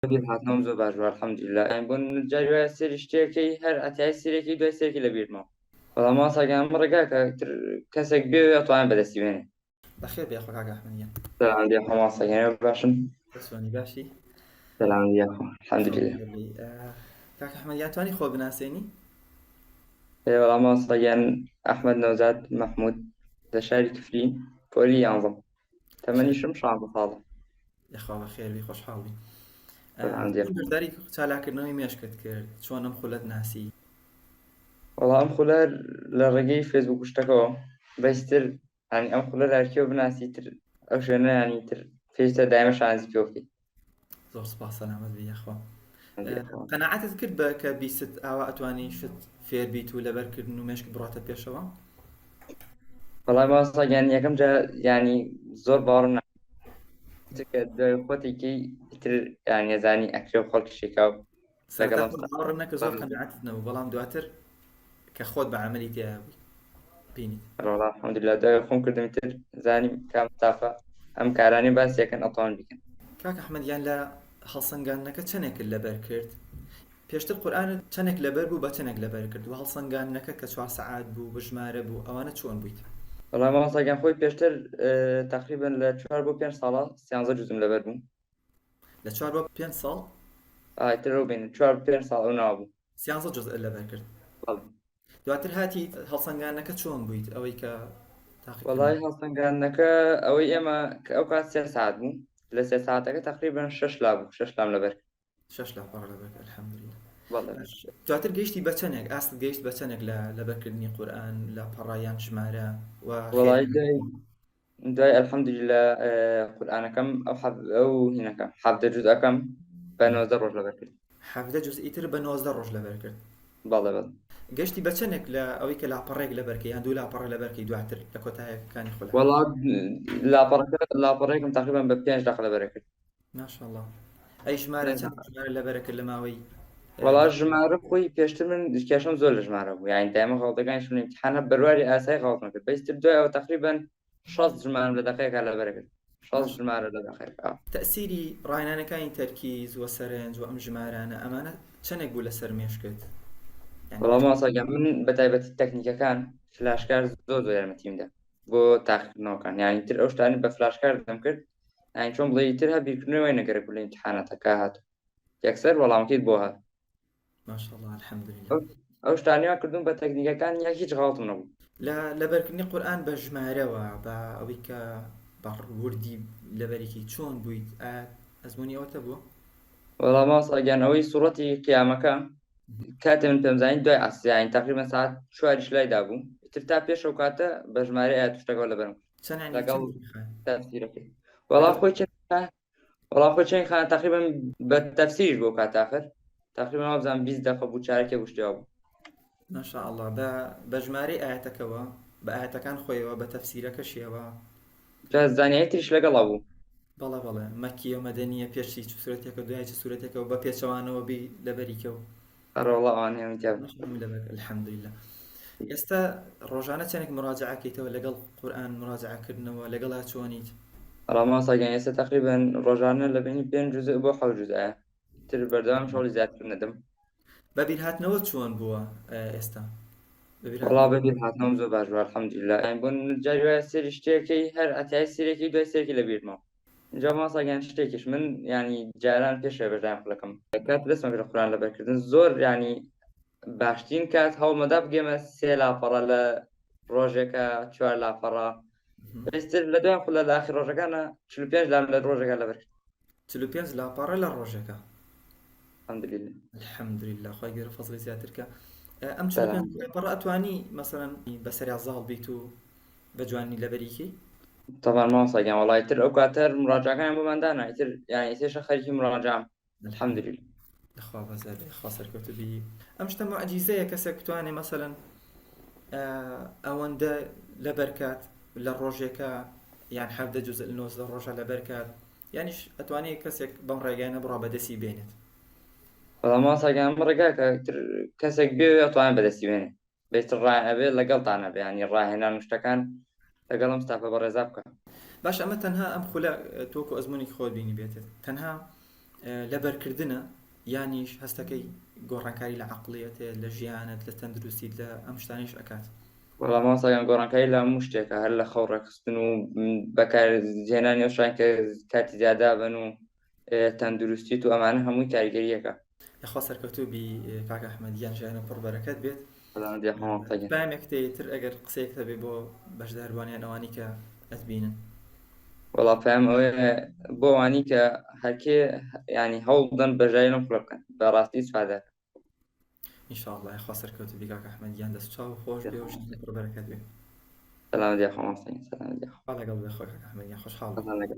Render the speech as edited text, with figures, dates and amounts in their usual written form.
بیر هاتنەوەم زۆر باش بوو الحمدللە یانی بۆ جاری وایە سێری شتێکەی هەر ئەتای سێرێکی دوای سێرێکی لە بیرمەوە بەڵام مامۆستا گیان ئەم ڕێگا کە تر کەسێک بێوێ ئەتوانێ بەدەستی بێنێ. بەخێر بێ یاخوا کاک ئەحمەد گیان. سەلام یاخوا مامۆستا گیان ئێوە باشن؟ چۆنی باشی؟ سەلام یاخوا الحمدللە. کاک ئەحمەد گیان توانی خۆ بناسێنی؟ ئێ وەڵا مامۆستا گیان ئەحمەد نەوزاد مەحمود لە شاری کفری پۆلی یانزەم تەمەنیشم 16 ساڵە. یاخوا بەخێر بی خۆشحاڵ بی. بەشداری چالاکردنەوەی مێشکت کرد چۆن ئەم خولەت ناسی؟ وەڵا ئەم خولە لە ڕێگەی فێسبوک و شتەکەوە بەستر ینی ئەم خولە لارکیەوە بناسی تر ئەو شوێنە ینی تر پێویستە دایمە شانازی پێوە بکەیت. زۆر سپاس سەلامەت بی یاخوا. قەناعەتت کرد بە کە بیست ئاوا ئەتوانی شت فێر بیت و لەبەرکردن و مێشک بڕاتە پێشەوە؟ وەڵای مامۆستا گیان یەکەم جار ینی زۆر باوەڕم کە دوای خۆتێکی تر یان زانی ئەکرێ و خەڵکیشێکا و سەرەتا خۆت باوەڕم نەکرد زۆر قەناعەتت نەبوو بەڵام دواتر کە خۆت بە عەمەلی تیا بووی بینیت. ڕۆڵا الحمدلله دوای خۆم کردم تر زانیم کام ستافە ئەم کارانەی باس یەکەن ئەتوان بیکەن. کاک ئەحمەد گیان لە هەڵسەنگاندنەکە چەنێکت لەبەر کرد؟ پێشتر قورئانت چەنێک لەبەر بوو بە چەنێک لەبەر کرد وە هەڵسەنگاندنەکە کە چوار سەعات بوو بە ژمارە بوو ئەوانە چۆن بوویت؟ وەڵا مامۆستا گیان خۆی پێشتر تەقریبەن لە چوار بۆ پێنج ساڵە سیانزە جوزم لەبەر بوو. لە چوار بۆ پێنج ساڵ؟ ئیتر ئەو بینە چوار پێنج ساڵ ئەو ناوە بوو. سیانزە جوزئت لەبەر کرد. بەڵێ. دواتر هاتیت هەڵسەنگاندنەکە چۆن بوویت ئەوەی کە تاقیکردنەوە؟ وەڵای هەڵسەنگاندنەکە ئەوەی ئێمە کە ئەو کات سێ سەعات بوو لە سێ سەعاتەکە تەقریبەن شەش لا بوو شەش لام لەبەر کرد. شەش لاپەڕە لەبەر کرد الحمدللە. بەڵێ. دواتر گەیشتی بە چەنێک ئاستت گەیشت بە چەنێک لە لەبەرکردنی قورئان لاپەڕە یان ژمارە و وەڵای خێرا دوای دوای الحمدللە قورئانەکەم ئەو حەف ئەو هینەکە 17 جوزئەکەم بە 19 ڕۆژ لەبەر کرد. 17 جوزئی تر بە 19 ڕۆژ لەبەر کرد. بەڵێ بەڵێ. گەشتی بە چەنێک لە ئەوەی کە لاپەڕەیەک لەبەر کەی یان دوو لاپەڕە لەبەر کەی دواتر لە کۆتایەکانی خولەکە؟ وەڵا لاپەڕەکە لاپەڕەیەکم تقریبا بە پێنج دەقە لەبەر کرد. ماشاءاللە ئەی ژمارە چەند ژمارە لەبەرە کرد لە ماوەی وەڵا ژمارە خۆی پێشتر من کێشەم زۆر لە ژمارە بوو یانی دایمە غەڵتەکانی شون امتحانە بەرواری ئاسای غەڵت نەکرد بەستر دوای ئەوە تقریبا 60 ژمارە لە دقەیەکا لەبەر کرد 60 ژمارە لە دقەیەکا. تەئسیری ڕاهێنانەکانی تەرکیز و سەرنج و ئەم ژمارانە ئەمانە چەنێک بوو لەسەر مێشکت؟ وەڵا مامۆستا گیان من بە تایبەتی تەکنیکەکان flashcard زۆر زۆر یارمەتیم دا بۆ تاقیکردنەوەکان یانی تر ئەو شتانەی بە flashcard دەمکرد یانی چۆن بڵێی تر هە بیرکردنەوەی وای نەگەرەک بوو لە ئیمتیحاناتەکە هات یەکسەر وەڵامەکەیت بۆ هات. ماشاءاللە الحمدللە. ئەو شتانەی وا کردوم بە تەکنیکەکان یا هیچ غەڵەتم نەبوو. لە لەبەرکردنی قورئان بە ژمارەوە بە ئەوەی کە بە وردی لەبەریکی چۆن بوویت ئایا ئەزموونی ئەوەت هەبووە؟ وەڵا مامۆستا گیان ئەوەی سوڕەتی قیامەکە کاتێ من پێم زانی دوای عەسر یانی تقریبا ساعت چواریش لای دابوو ئیتر تا پێش ئەو کاتە بە ژمارەی ئایەت و شتەکەوە لەبەرم کرد چەند یانی لەگەڵ چەند خان؟ تەفسیرەکەی وەڵا خۆی چەند وەڵا خۆی چەند خان تقریبا بە تەفسیریش بۆ کات ئاخر تقریبا وابزانم 20 دقە بوو چارەکێ بوو شتێ بوو. ما شاء الله بە بە ژمارەی ئایەتەکەوە بە ئایەتەکان خۆیەوە بە تەفسیرەکەشیەوە. جا زانیاری تریش لەگەڵا بوو. بەڵێ بەڵێ مەکیە و مەدەنیە پێش چ سورەتێکە دوای چ سورەتێکە و بە پێچەوانەوە بی لەبەریکە و. ئەرەوەڵا ئەوانەی هەمووی تیا بوو. هەمووی لەبەر الحمدللە. ئێستا ڕۆژانە چەندێک مراجعە کەیتەوە لەگەڵ قورئان مراجعە کردنەوە لەگەڵا چۆنیت؟ وەڵا مامۆستا گیان ئێستا تەقریبەن ڕۆژانە لە بەینی پێنج جوزء بۆ حەوت جوزئە تر بەردەوام شەوڵی زیاتر نەدەم. بە بیرهاتنەوە چۆن بووە ئێستا؟ وەڵا بە بیرهاتنەوەم زۆر باش بووە الحمدللە یانی بۆ جاری وایە سەیری شتێکەی هەر ئەتای سەیرێکی دوای سەیرێکی لە بیرمەوە جا مامۆستا گیان شتێکیش من یانی جاران پێش ئەوەی بەشداریم خولەکەم کات دەستم کرد قورئان لەبەرکردن زۆر یانی باشترین کات هەوڵمەدا بگەمە سێ لاپەڕە لە ڕۆژێکە چوار لاپەڕە ئێستر لە دوای خولە لە ئاخر ڕۆژەکانە 45 لام لە ڕۆژێکە لەبەر کرد. 45 لاپەڕە لە ڕۆژێکە. الحمدلله. الحمدلله خوای گەورە فەزڵی زیاتر کە ئەم 45 لاپەڕە ئەتوانی مەسەلەن بەسەریا زاڵ بیت و بە جوانی لەبەری کەی؟ طبعا مامۆستا گیان وەڵا ئیتر ئەو کاتە مراجعەکانیان بۆمان دانا ئیتر یانی ئیترشە خەریکی مراجعەم الحمدلله. لەخوا بەزیاد بێ خوا سەرکەوتوو بی ئەم شتە موعجیزەیە کەسێک بتوانێ مەسەلەن ئەوەندە لەبەر کات لە ڕۆژێکە یان حەڤدە جوزء لە 19 ڕۆژە لەبەر کات یانیش ئەتوانێ کەسێک بەم ڕێگایانە بڕا بەدەستی بێنێت. وەڵا مامۆستا گیان ئەم ڕێگا کە کەسێک بێوێ ئەتوانێ بەدەستی بێنێ بێت ڕا ئەبێ لەگەڵتان ئەبێ ینی ڕاهێنان و شتەکان لەگەڵ ئەم ستافە بەڕێزا بکە. باشە ئەمە تەنها ئەم خولە تۆکو ئەزمونێکی خۆت بینی بێتت تەنها. لەبەرکردنە یانیش هەستەکەی گۆڕانکاری لە عەقڵیەتێ، لە ژیانت، لە تەندروستیت، لە ئەم شتانەیش ئەکات؟ وەڵا مامۆستا گیان گۆڕانکاری لە هەموو شتێکە، هەر لە خەو ڕێکخستن و بەکارهێنانی ئەو شتانەی کە کاتی زیادە بن و تەندروستیت و ئەمانە هەمووی کاریگەریەکە. یاخوا سەرکەوتوو بی کاک ئەحمەد گیان، ژیانت پڕ بەرەکەت بێت. سەلامەت یاخوا مامۆستا گیان. پامێک تێ تر ئەگەر قسەیەکت هەبێ بۆ بەشداربووان یان ئەوانەی کە ئەتبینن. وەڵا پەیام ئەوەیە بۆ ئەوانەی کە هەرکێ یانی هەوڵ بدەن بەشداری لەم خولە بکەن، بەڕاستی ئیسفادە ئەکەن. ان شاء اللە یاخوا سەرکەوتوو بی کاک ئەحمەد گیان، دەست چاو خۆش بێ و ژیانت پڕ بەرەکەت بێ. سەلامەت یاخوا مامۆستا گیان، سەلامەت یاخوا. خوا لەگەڵ بێ خۆ کاک ئەحمەد گیان، خۆشحاڵ بووین. خوا لەگەڵ.